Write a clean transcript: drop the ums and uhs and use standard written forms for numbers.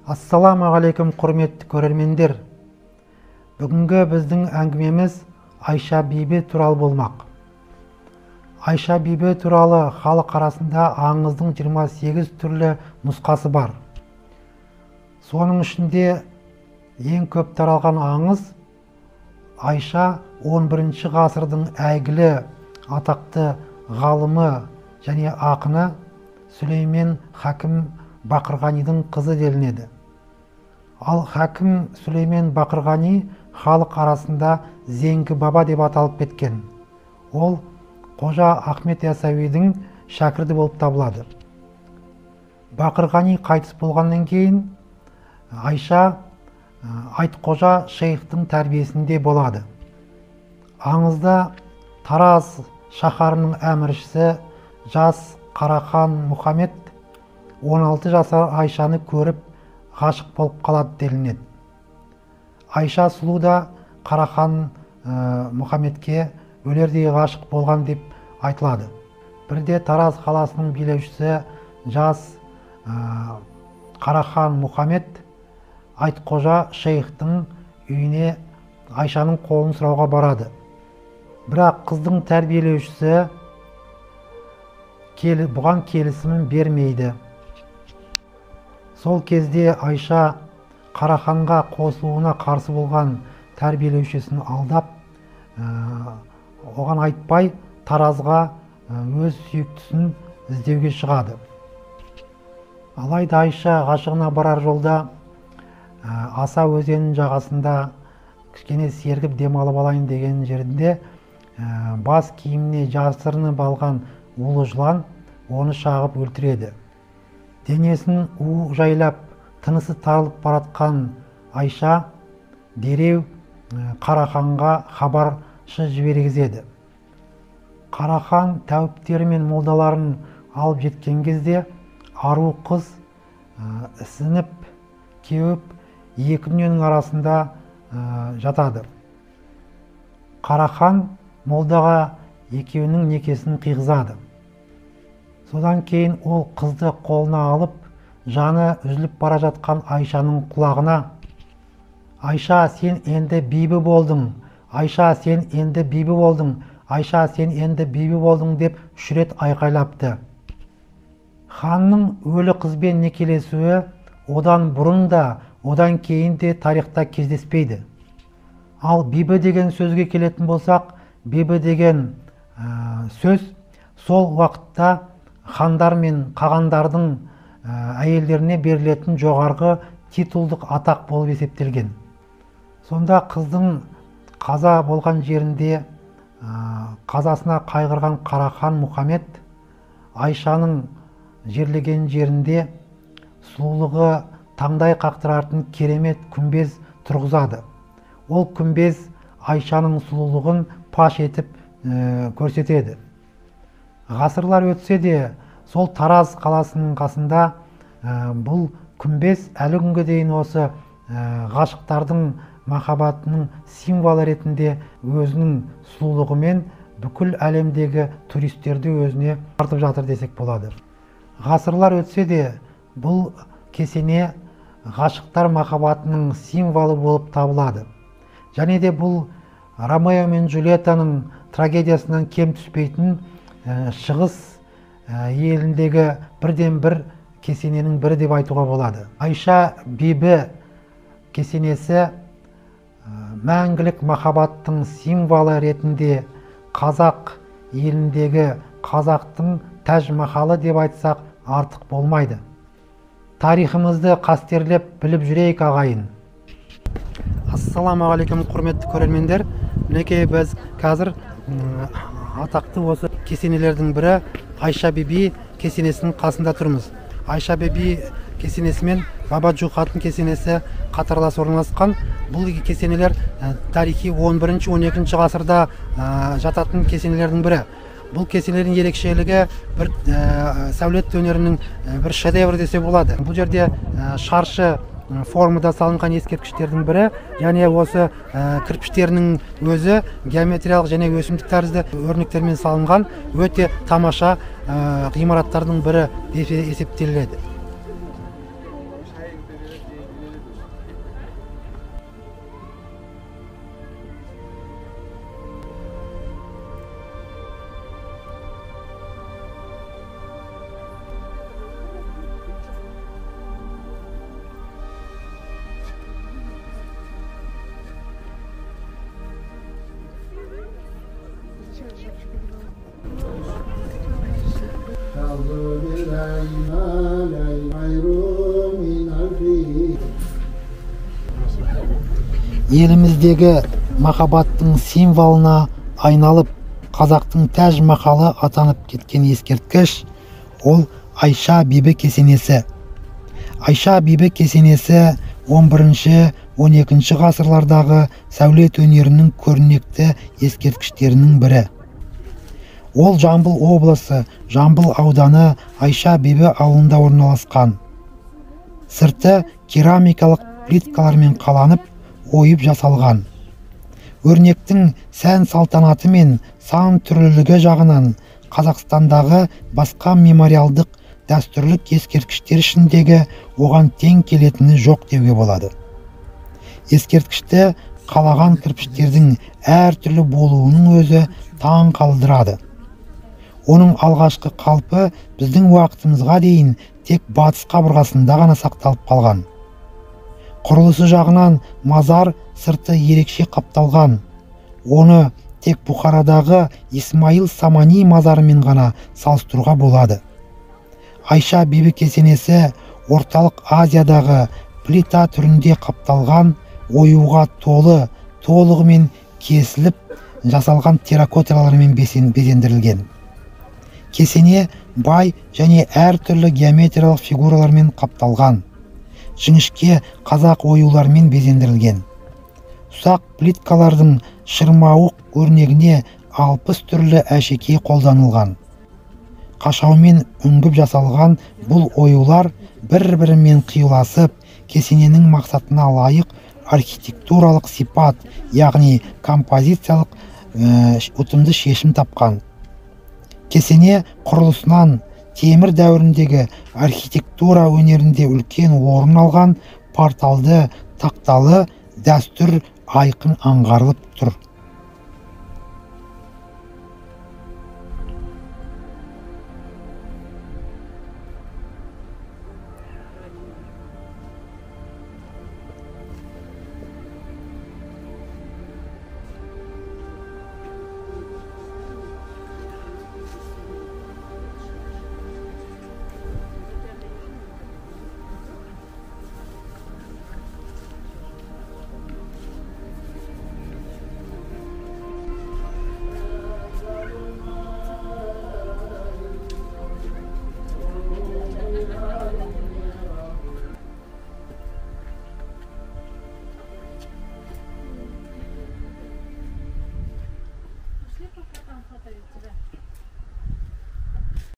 Ассалаумағалейкум, құрметті көрермендер. Бүгінгі біздің әңгімеміз Айша бибі туралы болмақ. Айша бибі туралы халық арасында аңыздың 28 түрлі нұсқасы бар. Соның ішінде ең көп таралған аңыз Айша 11 ғасырдың әйгілі атақты ғалымы және ақыны Сүлеймен Хакім Бақырғанидің қызы делінеді. Ал Хакім Сүлеймен Бақырғани халық арасында Зеңгі баба деп аталып кеткен. Ол Қожа Ахмет Ясауидің шәкірті болып табылады. Бақырғани қайтыс болғаннан кейін Айша Айтқожа шейхтің тәрбиесінде болады. Аңызда Тараз шаһарының әміршісі жас Қарахан Мұхаммед 16 жасар Айшаны көріп ғашық болып қалады делінеді. Айша сұлу да Қарахан Мұхаммедке өлердей ғашық болған деп айтылады. Бірде Тараз қаласының билеушісі жас Қарахан Мұхаммед Айтқожа шейхтің үйіне Айшаның қолын сұрауға барады. Бірақ қыздың тәрбиелеушісі бұған келісімін бермейді. Сол кезде Айша Қараханға қосылуына қарсы болған тәрбиелеушісін алдап, оған айтпай Таразға өз сүйіктісін іздеуге шығады. Алайда Айша ғашығына барар жолда Аса өзенінің жағасында кішкене сергіп демалып алайын деген жерінде бас киіміне жасырынып алған улы жылан оны шағып өлтіреді. Денесін у жайлап, тынысы тарылып баратқан Айша дереу Қараханға хабаршы жібергізеді. Қарахан тәуіптері мен молдаларын алып жеткен кезде ару қыз ісініп, кеуіп, екі дүниенің арасында жатады. Қарахан молдаға екеуінің некесін қиғызады. Содан кейін ол қызды қолына алып, жаны үзіліп бара жатқан Айшаның құлағына: «Айша, сен енді бибі болдың, Айша, сен енді бибі болдың, Айша, сен енді бибі болдың» деп 3 рет айқайлапты. Ханның өлі қызбен некелесуі одан бұрын да, одан кейін де тарихта кездеспейді. Ал бибі деген сөзге келетін болсақ, бибі деген сөз сол уақытта хандар мен қағандардың әйелдеріне берілетін жоғарғы титулдық атақ болып есептелген. Сонда қыздың қаза болған жерінде қазасына қайғырған Қарахан Мұхаммед Айшаның жерлеген жерінде сұлулығы таңдай қақтыратын керемет күмбез тұрғызады. Ол күмбез Айшаның сұлулығын паш етіп көрсетеді. Ғасырлар өтсе де сол Тараз қаласының қасында бұл күмбез әлі күнге дейін осы ғашықтардың махаббатының символы ретінде өзінің сұлулығымен бүкіл әлемдегі туристерді өзіне тартып жатыр десек болады. Ғасырлар өтсе де бұл кесене ғашықтар махаббатының символы болып табылады. Және де бұл Ромео мен Джульеттаның трагедиясынан кем түспейтін шығыс еліндегі бірден бір кесененің бірі деп айтуға болады. Айша бибі кесенесі мәңгілік махаббаттың символы ретінде қазақ еліндегі қазақтың Тәж-Махалы деп айтсақ артық болмайды. Тарихымызды қастерлеп біліп жүрейік, ағайын. Ассалаумағалейкум, құрметті көрермендер. Мінекей біз қазір атақты осы кесенелердің бірі Айша биби кесенесінің қасында тұрмыз. Айша биби кесенесі мен Баба Жуқатын кесенесі қатарлас орналасқан. Бұл кесенелер тарихи 11-12 ғасырда жататын кесенелердің бірі. Бұл кесенелердің ерекшелігі бір сәулет өнерінің бір шедеврі десе болады. Бұл жерде шаршы формада салынған ескерткіштердің бірі, және осы кірпіштерінің өзі геометриялық және өсімдік тәрізді өрнектермен салынған өте тамаша ғимараттардың бірі деп есептелінеді. Еліміздегі махаббаттың символына айналып, қазақтың Тәж Махалы атанып кеткен ескерткіш ол Айша бибі кесенесі. Айша бибі кесенесі 11-12 ғасырлардағы сәулет өнерінің көрнекті ескерткіштерінің бірі. Ол Жамбыл облысы, Жамбыл ауданы Айша бибі ауылында орналасқан. Сырты керамикалық плиткалармен қаланып, ойып жасалған. Өрнектің сән салтанаты мен сан түрлілігі жағынан Қазақстандағы басқа мемориалдық дәстүрлік ескерткіштер ішіндегі оған тең келетіні жоқ деуге болады. Ескерткішті қалаған кірпіштердің әртүрлі болуының өзі таң қалдырады. Оның алғашқы қалпы біздің уақытымызға дейін тек батыс қабырғасында ғана сақталып қалған. Құрылысы жағынан мазар сырты ерекше қапталған. Оны тек Бұхарадағы Исмаил Самани мазарымен ғана салыстыруға болады. Айша бибі кесенесі Орталық Азиядағы плита түрінде қапталған оюға толы, толығымен кесіліп жасалған терракоталармен безендірілген. Кесене бай және әртүрлі геометриялық фигуралармен қапталған. Жіңішке қазақ оюлармен безендірілген. Ұсақ плиткалардың шырмауық өрнегіне 60 түрлі әшекей қолданылған. Қашаумен үңгіп жасалған бұл оюлар бір-бірімен қиюласып, кесененің мақсатына лайық архитектуралық сипат, яғни композициялық ұтымды шешім тапқан. Кесене құрылысынан темір дәуіріндегі архитектура өнерінде үлкен орын алған порталды тақталы дәстүр айқын аңғарылып тұр.